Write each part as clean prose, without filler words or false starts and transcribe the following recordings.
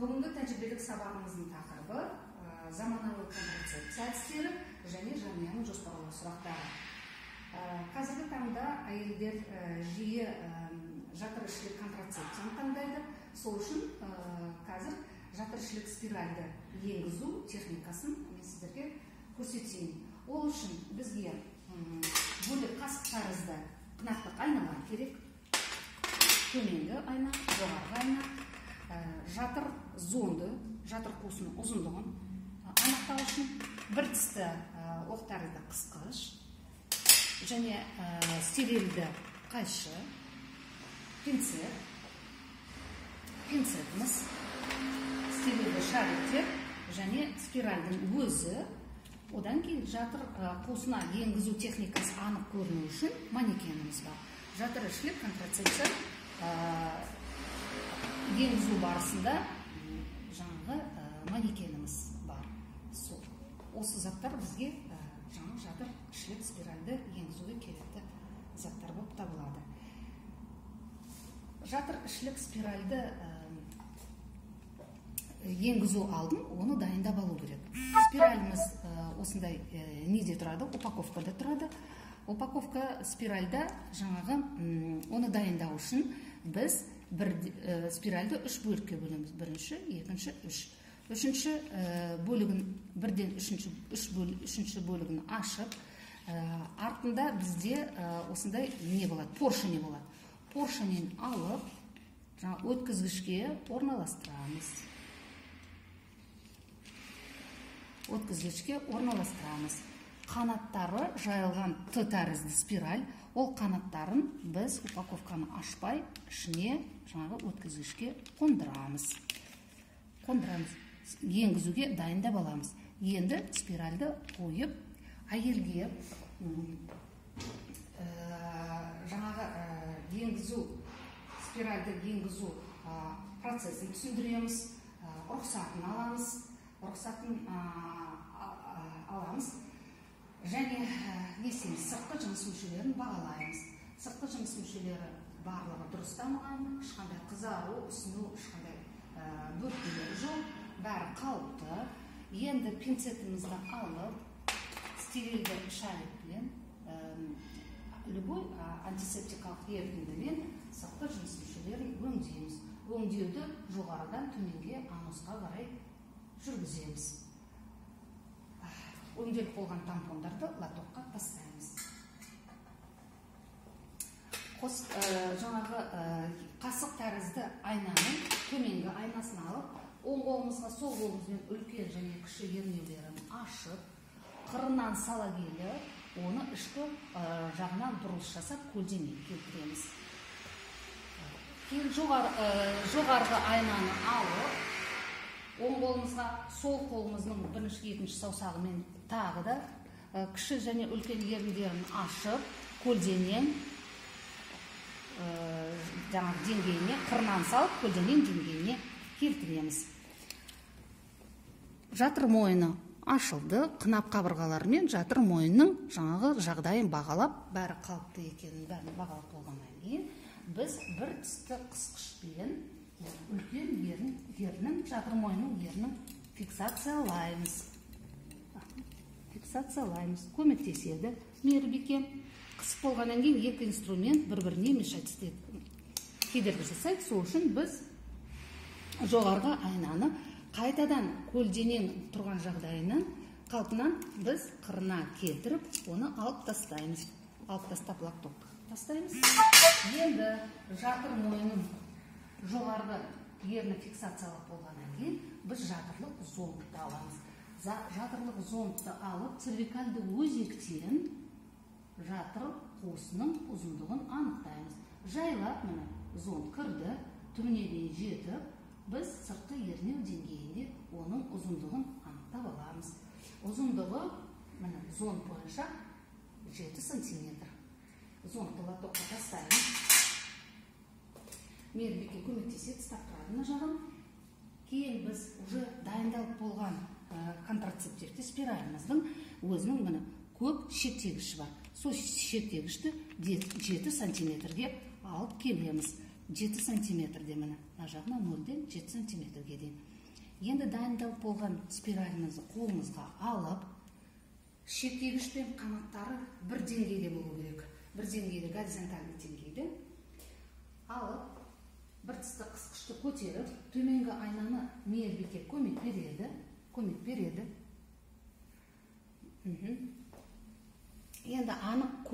Бүгінгі тәжірибелік сабағымыздың тақырыбы заманауи контрацепция әдістері және жанұяның жоспарлау сұрақтары. Қазіргі таңда әйелдер жиі жатырішілік контрацепцияны таңдайды. Сол үшін қазір жатырішілік спиральді енгізу техникасын мен сіздерге көрсетейін. Ол үшін бізге бөлек қасық тәрізді қынақтық айналар керек. Төменгі айна, жоғарғы айна, жатыр зонды, жатыр қуысының ұзындығын анықтау үшін бір тісті оқ тәрізді қысқыш және стерильді қайшы, пинцет, пинцетіміз, стерильді шариктер және спиральдің өзі. Одан кейін жатыр қуысына енгізу техникасы анық көріну үшін манекеніміз бар. Жатыр ішілік контрацепция енгізу барысында жаңағы манекеніміз бар. Осы заттар бізге жаңа жатыр ішілік спиральді енгізуге керекті заттар болып табылады. Жатыр ішілік спиральді енгізу алдын оны дайындап алу керек. Спираліміз осындай неде тұрады, упаковкада тұрады. Упаковка спиральда жаңағы оны дайындау үшін біз бір спиральді үш бөлікке бөлеміз. Бірінші, екінші, үш. Үшінші бөлігін бірден үшінші бөлігін ашып, артында бізде осындай не болады, поршень болады. Поршенін алып, жаңа өткізгішке орналастырамыз. Өткізгішке орналастырамыз. Қанаттары жайылған Т тәрізді спираль, ол қанаттарын біз упаковканы ашпай ішіне жаңағы өткізгішке қондырамыз. Қондырамыз. Енгізуге дайындап аламыз. Енді спиральді қойып, әйелге жаңағы енгізу, спиральді енгізу процесін түсіндіреміз, рұқсатын аламыз, рұқсатын аламыз. Және не істейміз? Сыртқы жыныс мүшелерін бағалаймыз. Сыртқы жыныс мүшелері барлығы дұрыс дамыған, ешқандай қызару, ісіну, ешқандай бөртпелер жоқ, бәрі қалыпты. Енді пинцетімізді алып, стерильді шарикпен, любой антисептикалық ерітіндімен сыртқы жыныс мүшелерін өңдейміз. Өңдеуді жоғарыдан төменге анусқа қарай жүргіземіз. Өңделіп болған тампондарды лотокқа тастаймыз. Жаңағы қасық тәрізді айнаның төменгі айнасын алып, оң қолымызға сол қолымызбен үлкен және кіші ернеулерін ашып, қырынан сала келіп, оны ішкі жағынан бұрылыс жасап көлденең келтіреміз. Кейін жоғарғы айнаны алып, оң қолымызға сол қолымыздың бірінші, екінші саусағымен тағы да кіші және үлкен еріндерін ашып, көлденең жаңағы деңгейіне, қырынан салып, көлденең деңгейіне келтіреміз. Жатыр мойны ашылды, қынап қабырғаларымен жатыр мойнының жаңағы жағдайын бағалап, бәрі қалыпты екенін бәрін бағалап болғаннан кейін біз бір тісті қысқышпен үлкен ерінің, жатыр мойнының ерінің фиксациялаймыз. Фиксациялаймыз. Көмектеседі мейірбике. Қысып болғаннан кейін екі инструмент бір-біріне мешать етеді, кедергі жасайды. Сол үшін біз жоғарғы айнаны қайтадан көлденең тұрған жағдайынан, қалпынан біз қырына келтіріп, оны алып тастаймыз. Алып тастап лоток тастаймыз. Енді жатыр мойнының жоғарғы ерні фиксациялап болғаннан кейін біз жатырлық зондты аламыз. Жатырлық зондты алып, цервикальды өзектен жатыр қуысының ұзындығын анықтаймыз. Жайлап міне зонд кірді, түбіне дейін жетіп, біз сыртқы ернеу деңгейінде оның ұзындығын анықтап аламыз. Ұзындығы міне зонд бойынша 7 сантиметр. Зондты лотокқа тастаймыз. Мейірбике көмектеседі, ұстап тұрады мына жағын. Кейін біз уже дайындалып болған контрацептивті спираліміздің өзінің міне көп шектегіші бар. Сол шектегішті 7 сантиметрге алып келеміз. 7 сантиметрде, міне мына жағына 0-ден 7 сантиметрге дейін. Енді дайындалып болған спиралімізді қолымызға алып, шектегіш пен қанаттары бір деңгейде болу керек. Бір деңгейде, горизонтальный деңгейде. Алып, бір тісті қысқышты көтеріп, төменгі айнаны мейірбике көмек береді, көмек береді. Енді анық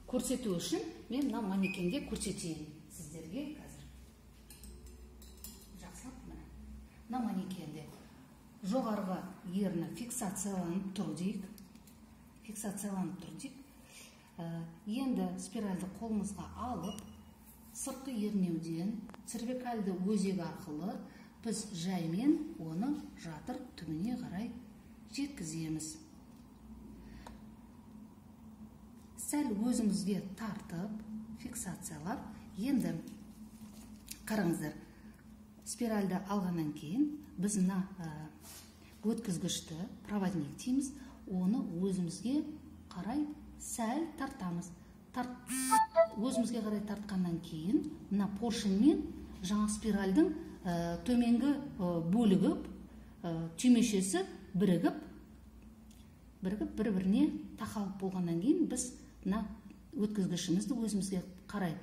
көрсету үшін мен мына манекенде көрсетейін сіздерге қазір. Жақсылап міне. Мына манекенде жоғарғы ерні фиксацияланып тұр дейік. Фиксацияланып тұр дейік. Енді спиральді қолымызға алып, сыртқы ернеуден цервикальды өзек арқылы біз жаймен оны жатыр түбіне қарай жеткіземіз. Сәл өзімізге тартып, фиксациялап, енді қараңыздар, спиральді алғаннан кейін біз мына өткізгішті, проводник дейміз, оны өзімізге қарай сәл тартамыз. Өзімізге қарай тартқаннан кейін мына поршеньмен жаңа спиральдің төменгі бөлігі, түймешесі бірігіп бір-біріне тақалып болғаннан кейін біз мына өткізгішімізді өзімізге қарай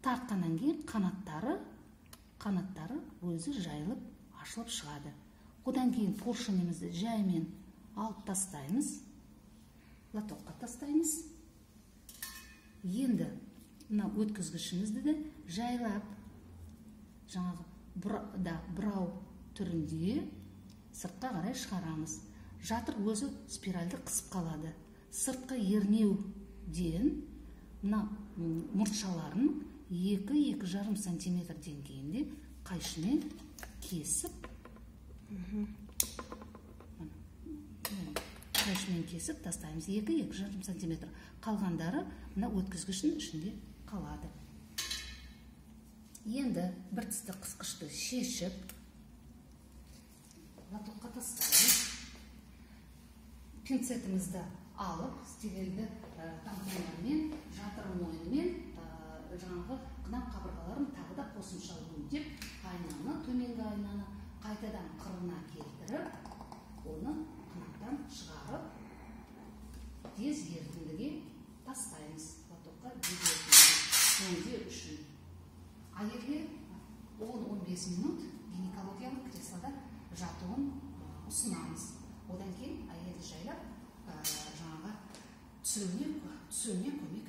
тартқаннан кейін қанаттары өзі жайылып ашылып шығады. Одан кейін поршенімізді жаймен алып тастаймыз, лотокқа тастаймыз. Енді мына өткізгішімізді де жайлап жаңағы бұрау түрінде сыртқа қарай шығарамыз. Жатыр өзі спиральді қысып қалады. Сыртқы ернеуден мына мұртшаларын 2-2,5 сантиметр деңгейінде қайшымен кесіп, тастаймыз. 2-2,5 сантиметр. Қалғандары мына өткізгіштің ішінде қалады. Енді бір тісті қысқышты шешіп, лотокқа тастаймыз. Пинцетімізді алып, стерильді тампондармен, жатыр мойнымен жаңағы қынап қабырғаларын тағы да қосымша өңдеп, айнаны, төменгі айнаны қайтадан қырына келтіріп, оны қынаптан шығарып, тез ерітіндіге тастаймыз. Лотокқа дез ерітіндіге өңдеу үшін. Әйелге 10-15 минут гинекологиялық креслода жатуын ұсынамыз. Одан кейін әйелді жайлап жаңағы түсуіне көмек